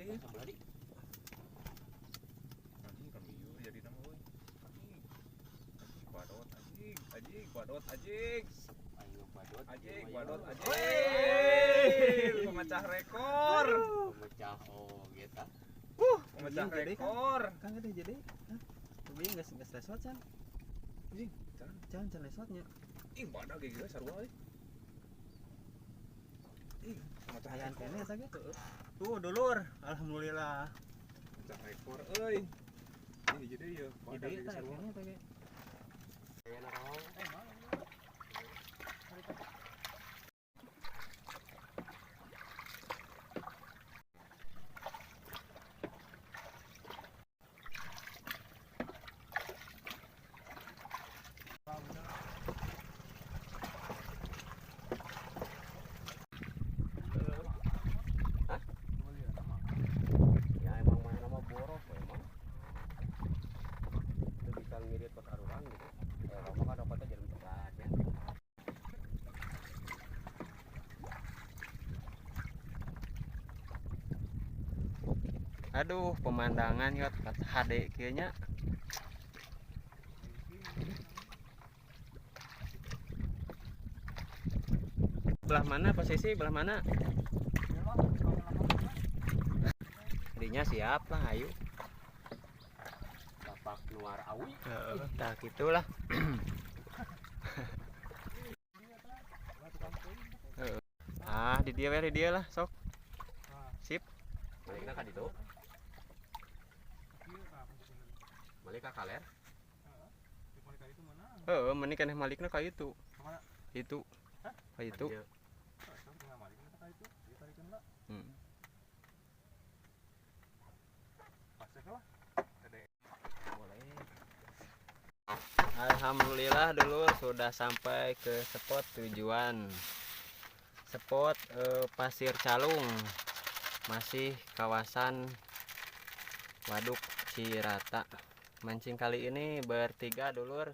ya. Sebelah di. Anjing kan ieu jadi nama euy. Anjing. Anjing badot anjing, anjing badot anjing. Ayo badot. Anjing badot anjing. Pemecah rekor. Pemecah oh gitu. Pemecah rekor. Kan gede jadi. Hah? Tapi geus geus lesot can. Anjing, can can lesotnya. Ih, badak ge sarua euy. Ih, pemecah Ayaan rekor. kene eta ge. Tuh dulur, alhamdulillah. Pemecah rekor euy. Ini jadi ya, badak Jadi ge eta sarua. kene eta ge. Ya emang mana nama boros emang. Itu bisa ngirit pas arurang gitu. Lama kan dapatnya jarum tegas ya. Aduh, pemandangan yot HD kieu nya. Belah mana posisi? Belah mana? Dinya siap lah, ayo. Lapak nuar awi. Heeh, tah gitulah. Heeh. Ah, di dia we, di dia lah, sok. Sip. Malikna ka ditu. Malik ka kaler. Heeh, mending keneh malikna ka itu. Itu. Ka itu. Alhamdulillah dulur sudah sampai ke spot tujuan. Spot Pasir Calung, masih kawasan Waduk Cirata. Mancing kali ini bertiga dulur.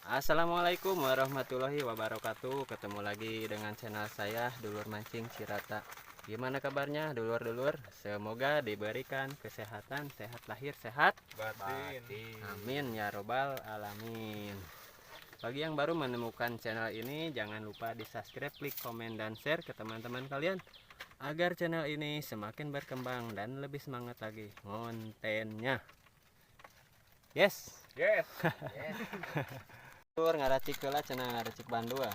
Assalamualaikum warahmatullahi wabarakatuh. Ketemu lagi dengan channel saya Dulur Mancing Cirata. Gimana kabarnya dulur-dulur? Semoga diberikan kesehatan, sehat lahir, sehat batin. Amin ya robbal alamin. Bagi yang baru menemukan channel ini, jangan lupa di subscribe, klik komen, dan share ke teman-teman kalian agar channel ini semakin berkembang dan lebih semangat lagi kontennya. Yes. Yes. Yes. Dulur ngaracik heula cenah, ngaracik bandua.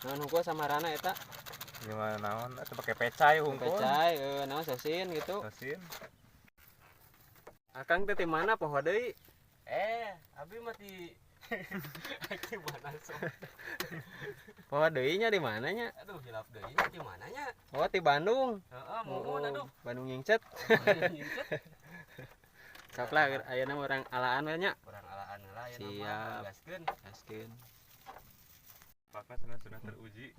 Naon hungkul sama rana eta? Gimana naon? Eta pake pecai hungkul. Pecai, naon sosin gitu. Sosin. Akang teh ti mana poho deui? Abi mah di di mana sok? Poho deui nya di mana nya? Aduh, hilap deui nya di mana nya? Oh, di Bandung. Heeh, muhun Oh, aduh. Bandung nyingcet. Bandung nyingcet. Sok lah ayeuna mah urang alaan we nya. Urang alaan heula ayeuna mah. Siap. Gaskeun. Gaskeun. Bapak sudah teruji.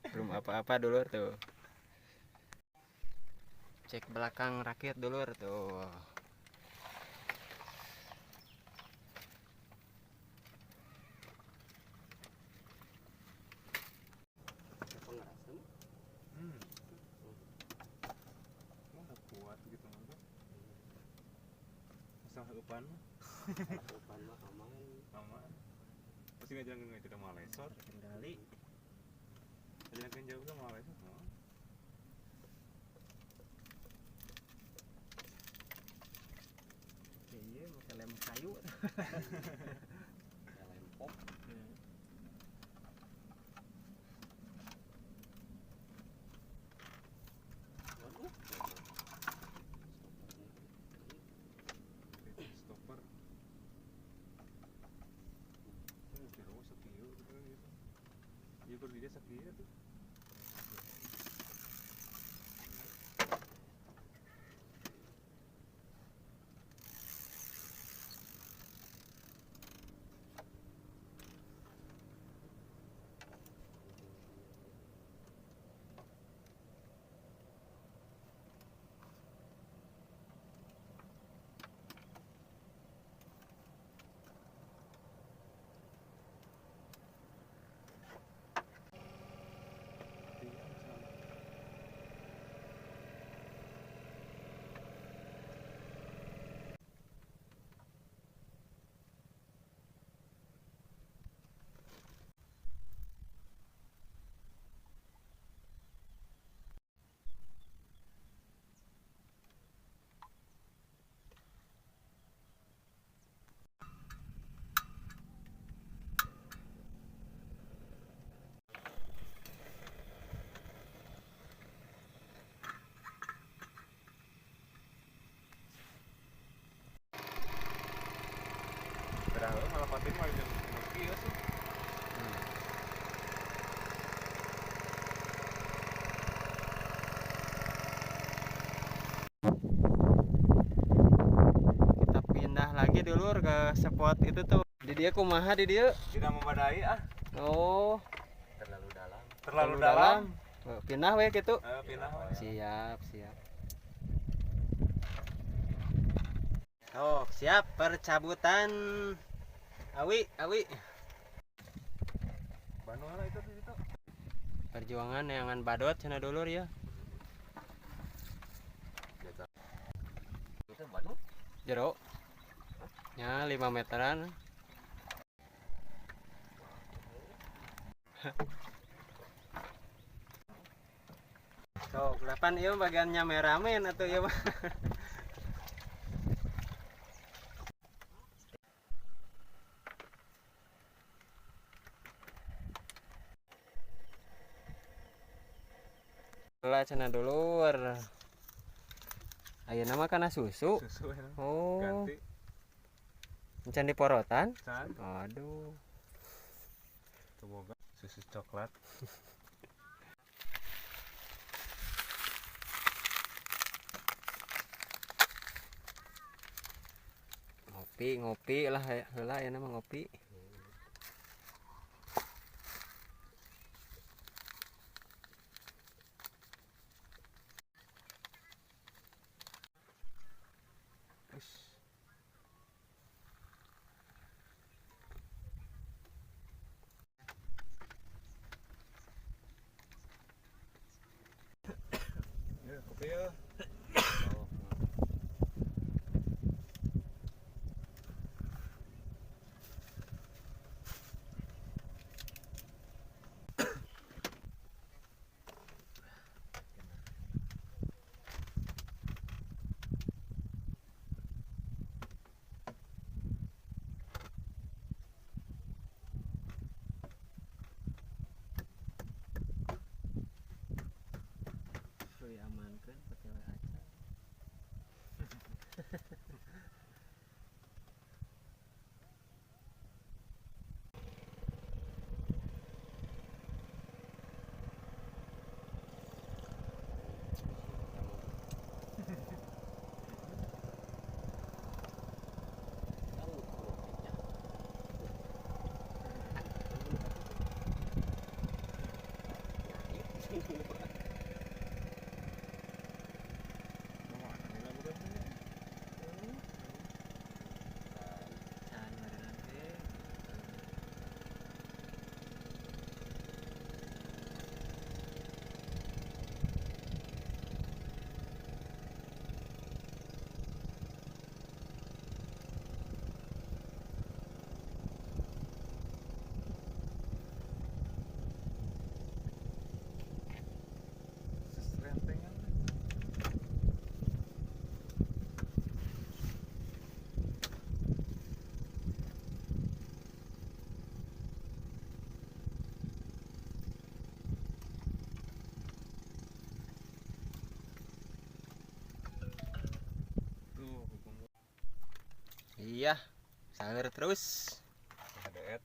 Belum apa-apa dulur tuh. Cek belakang rakit dulur tuh. Kuat gitu mah. Masalah eupan mah. Eupan mah aman. Aman. Pasti ngajalan nggak tidak malah lesot. Kendali. Ngajalan jauh kan malah lesot. Iya, pakai lem kayu. Lem pop. Waduh. Stopper. Iya berdiri sakieu tuh. lagi dulur ke spot itu tuh. Di dia kumaha di dia? Tidak memadai ah. Oh, Terlalu dalam. Terlalu dalam. Oh, pindah we gitu. Pindah we. Siap, siap. Oh, siap percabutan. Awi, awi. Bandung lah itu di situ. Perjuangan neangan badot cenah dulur ya. Itu Bandung. Jero. Ya, 5 meteran. Sok, 8 ieu bagiannya meramen atau ieu mah. Lah cenah dulur. Ayeuna mah kana susu. Susu ya. Oh. Ganti. Encan diporotan? Can. Aduh. Tuh boga susu coklat. Ngopi, ngopi lah heula ayeuna mah ngopi. Ya, kopi ya. Amankan pakai aca. Iya, sawer terus. Ada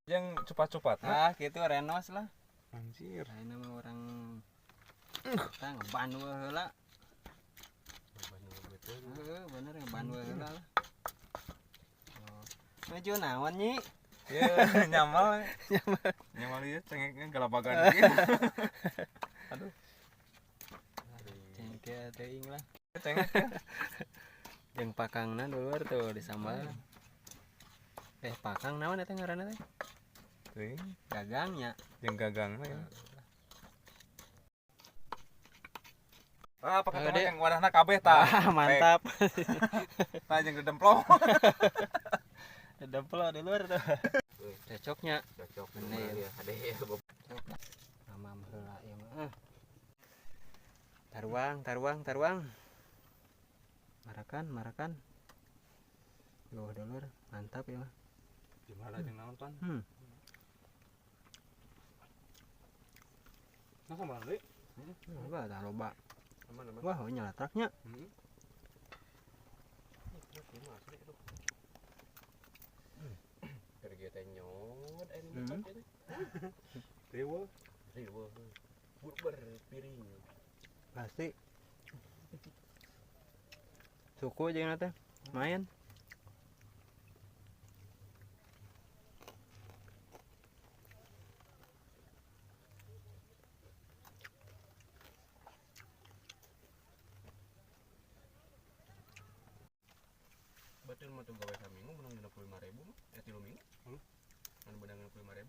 Yang cepat-cepat. Ah, gitu renos lah. Anjir. Nah, ini mah orang kita ngeban heula. Heeh, bener ngeban heula lah. Oh. Menuju naon nyi? Ya, nyamal. Nyamal. Nyamal ieu cengeknya galabagan ieu. Aduh. Cengkeh teuing lah. Cengek. Jeung pakangna dulur tuh disambal. Pakang naon eta ngaranna teh? Teuing. Gagangnya. Jeung gagangna ya. Ah, pakai yang wadahna kabeh tah. Mantap. Tah jeung dedemplong. Dedemplong di luar tuh. Cocoknya. Cocok bener ya, ade ya. Mamam heula ieu mah. Taruang, taruang, taruang. Marakan, marakan. Yo dulur, mantap ya mah. Gimana jeung naon pan? Nah, sama deui. Loba tah loba. Aman, aman. Wah, nyala traknya. Keur teh nyod aya nu masak teh. Riweuh. Riweuh. Burber piring. Pasti. Suku jeung teh. Main. Betul mah tuh gawe saminggu menang 65.000 mah. 3 minggu. Anu beunang 65.000.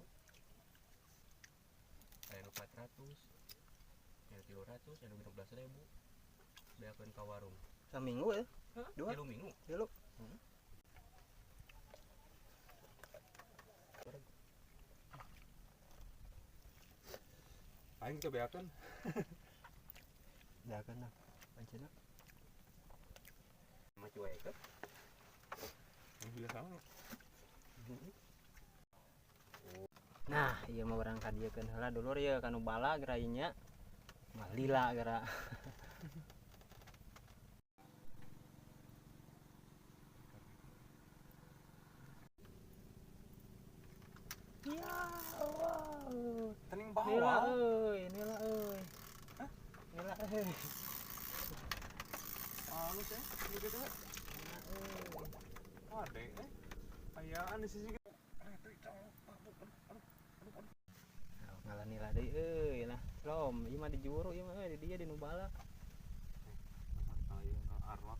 Aya nu 400. Aya 300, aya nu 16.000. Beakeun ka warung. Saminggu ya? Dua. 3 minggu. Tilu. Aing teu beakeun. Beakeun lah. Pancena. Mah cuek. Nah, ieu mah urang kadiekeun heula dulur ieu kanu bala gerainya. Mah lila geura. Ya Allah. Tening Nila bawah. euy, nila euy. Nila euy. Halus ya, gitu teh. Ade eh. Ayaan di sisi. Ngalah nila deui euy lah. Lom, ieu mah di juru ieu mah euy di dieu di nu bala. Ayo arwah.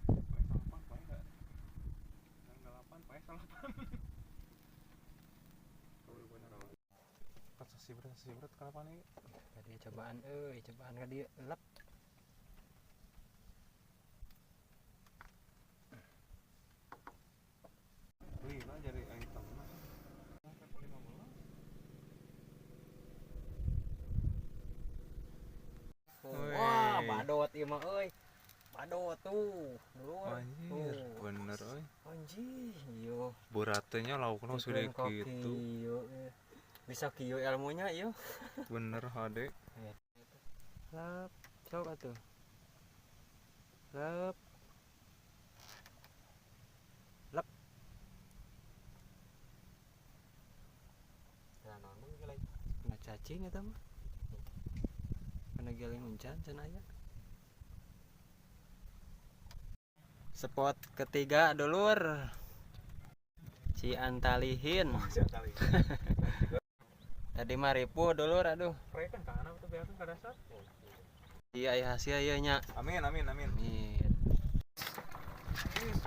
Pae salapan pae enggak? Yang delapan pae salapan. Sibret kenapa nih? Ka dieu cobaan euy, cobaan ka dieu lep. Lila jadi item. Wah, badot ieu mah euy. Badot tuh, dulur. Anjir, bener euy. Anjir, ieu. Buratenya laukna segede kitu. Bisa kieu ilmunya ieu. Bener hade. Lep, sok atuh. Lep. Lep. Nah, naon mah geleng. Kena cacing eta mah. Kena geleng uncan cenah aya. Spot ketiga dulur. Ciantalihin. Oh, Ciantalihin. Tadi mah ripuh dulur aduh. Proyek kan kana tuh beakeun ka dasar. Iya aya hasil ieu nya. Amin amin amin. Amin.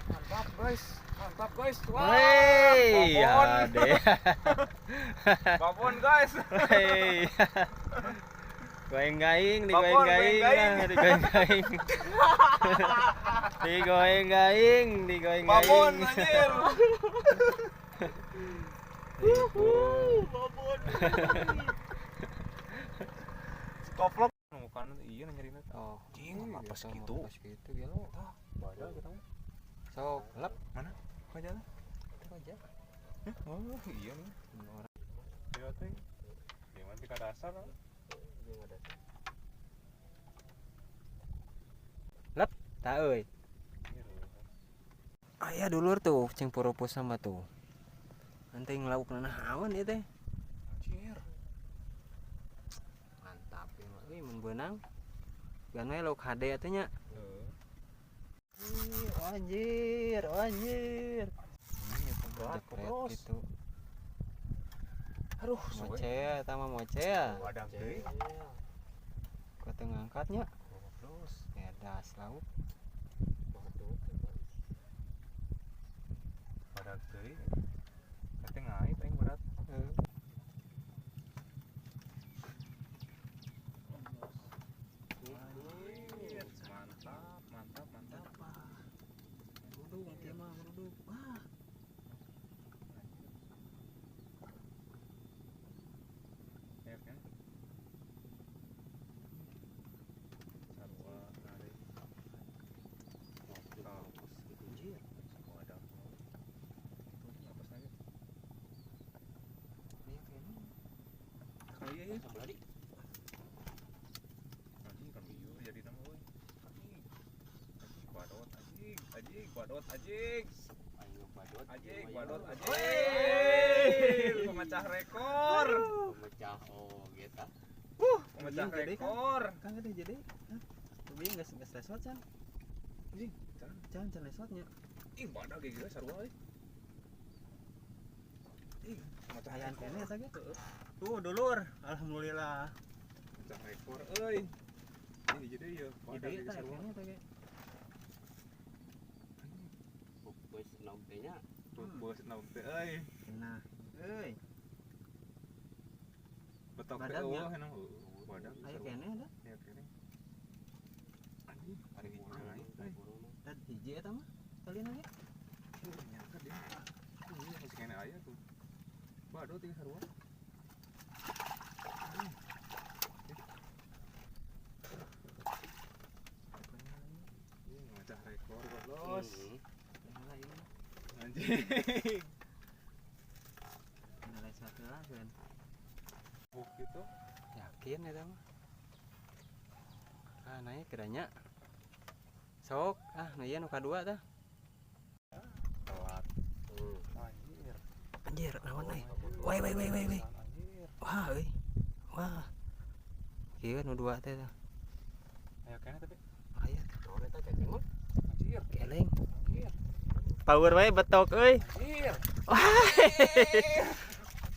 Mantap guys. Mantap guys. Wah. Wey, babon. ade. Babon guys. Wey. Goeng gaing, digoeng Babon, gaing, goeng gaing. lah, digoeng gaing. Digoeng gaing, digoeng gaing. Babon anjir. Babon. Koplok. Bukan iya nyerina. Oh, Cing, iya, apa sama segitu? pas gitu ya lo. Badal kita mah. Sok, lep. Mana? Kok jalan? Itu aja. Oh, iya nih. Iya teh. Dia mah ka dasar. Lep, tak euy. Aya dulur tuh, cing purupus sama tuh. Nanti ngelauk naon ieu teh. Anjir. Mantap ieu mah euy mun beunang. Gan we lauk hade atuh nya. Heeh. Ih, anjir, anjir. Berat, Jepret kobros. gitu. Aduh, suwe. Moce, eta mah moce ya. Wadah deui. Kok teu ngangkatnya? Kobros. Edas lauk. Wadah deui. Kate ngait aing berat. Heeh. euy. Sebelah di. Anjing kan ieu jadi nama euy. Anjing. Anjing badot anjing, anjing badot anjing. Ayo badot. Anjing badot anjing. Pemecah rekor. Pemecah oh gitu. Pemecah rekor. Kan gede jadi. Tapi geus geus lesot can. Anjing, can can can lesotnya. Ih, badak ge gila sarua euy. Ih, pemecah Ayaan rekor. keneh eta ge. Tuh dulur, alhamdulillah. Pemecah rekor euy. Ini jadi ieu, badak Jadi ge eta sarua. keneh eta ge. Bos nog teh nya. Bos nog teh euy. Nah, euy. Betok teh Badagnya. eueuh emang heueuh. Badak Aya sarua. keneh da. Aya keneh. Anjing, ari hiji naik euy. Dan hiji eta mah. Kalian ge. Nyangka dia. Iya, masih keneh aya tuh. Badot ieu sarua. Iya, mecah rekor bos. Anjing. Nah, lesot lah kan. Buk gitu. Yakin eta mah. Ah, naik keranya. Sok, ah, nu ieu nu kadua tah. Telat. Anjir. Anjir, naon euy? Woi woi woi woi woi. Anjir. Wah euy. Wah. Kieu nu dua teh tah. Ayo keneh tapi. Aya Naon eta cacing mah? Anjir. keleng. Anjir. Power wae betok euy. Anjir.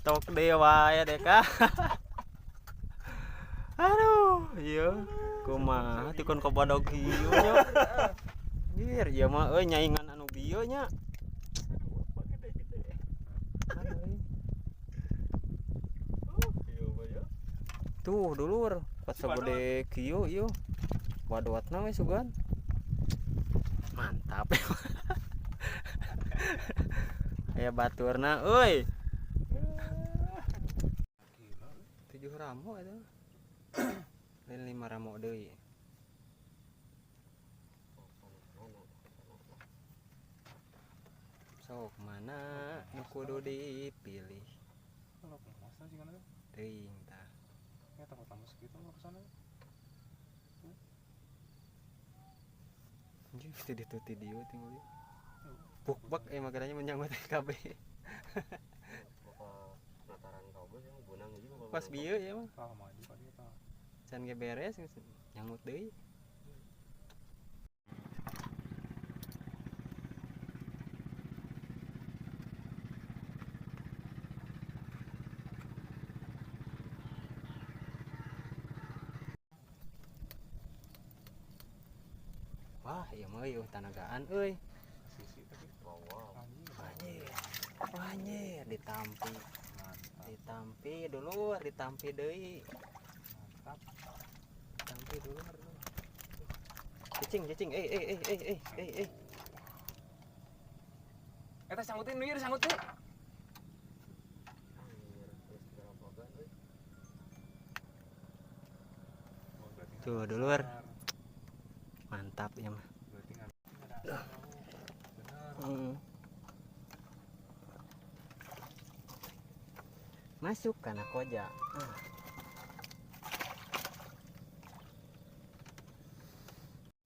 Tok deui wae deka. Aduh, ieu kumaha tikun kobodog kieu nya. Anjir, ieu mah euy nyaingan anu bieu nya. Tuh dulur, pas segede kieu ieu. Wadotna we sugan. Mantap. Aya baturna euy. 7 ramo eta. Lain 5 ramo deui. Sok mana nu kudu dipilih? Kalau kumaha sih kana teh? Teuing tah. Ya takut lemes gitu mah kesana. Anjing teu ditu ti dieu tinggal ieu. Buk-bak makananya menyanggut KB. Bapak nataran kabeh yang benang hiji mah. Pas bieu ya mah. Tah maju ka dieu tah. Can ge beres geus nyangut deui. Wah, ieu mah euy tanagaan euy. Sisi tapi Wow. anjing. Anjir. Anjir, ditampi. Mantap. Ditampi dulur, ditampi deui. Mantap. Tampi dulur. Cicing, cicing. Eh eh eh eh eh eh eh. Eta sanggutin nu ieu sanggutin. Anjir, geus garabagan euy. Tuh, dulur. Mantap ya mah. Berarti nggak benar. Masuk kana koja. Ah.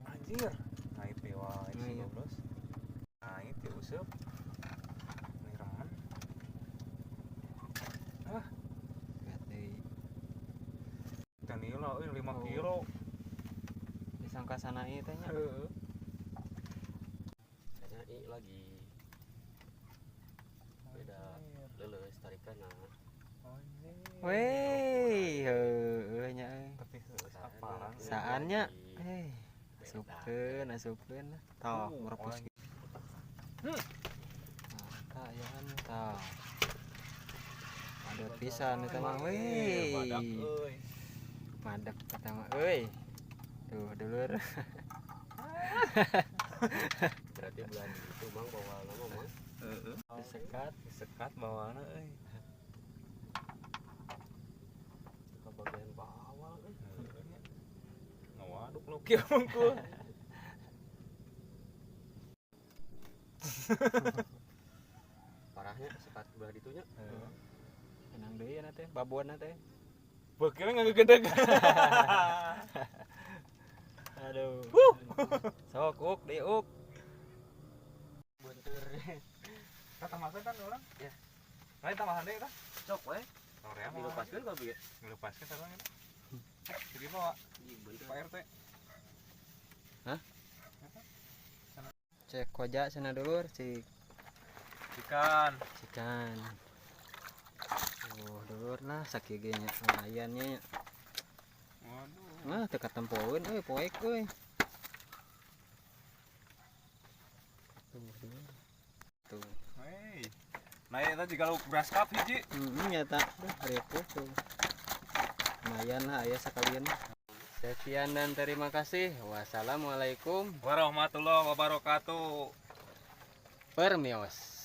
Anjir. Naik teh wae si Iya. goblok. Naik teh useup. Ini remen. Lihat deui. Teh nila euy 5 Oh. kilo. Disangka sanai teh nya. Heeh. Kayaknya i lagi beda leuleus tarikanna. Anjir. Wey, heueuh nya euy. Tapi heueuh apalan. Saannya eh asupkeun, asupkeun. Tah, merepus. Hmm. Nah, tah ayaan tah. Adot pisan eta mah wey. Badak euy. Madak eta mah euy. Tuh, dulur. Berarti bulan itu Bang bawa nama mah. Heeh. Disekat. Disekat bawaanna euy. Ke bagian bawah euy. Heueuh nya. Ngawaduk lu kieu mangkul. Parahnya sekat belah ditunya. Heeh. Menang deui na teh, babona teh. Beukilnya ngagegedeg. Aduh. Sok uk di uk. Buntur. Kata makan kan orang? Ya. Lain tambahan deui tah. Sok we. Sore mah. Dilepaskeun kalau bieu. Dilepaskeun sareng eta. Jadi bawa Pak RT. Hah? Cek koja cenah dulur, cik Ikan. cikan. Oh, dulur lah sakieu ge nya lumayan nya. Waduh. Wah, teu katempoeun euy, poek euy. Tuh, dulur. Tuh. Hei. Nah, eta juga lauk beras cup hiji. Heeh, nyata. Duh, ripuh tuh. Lumayan lah aya sakalian. Sekian dan terima kasih. Wassalamualaikum Warahmatullahi wabarakatuh. permios.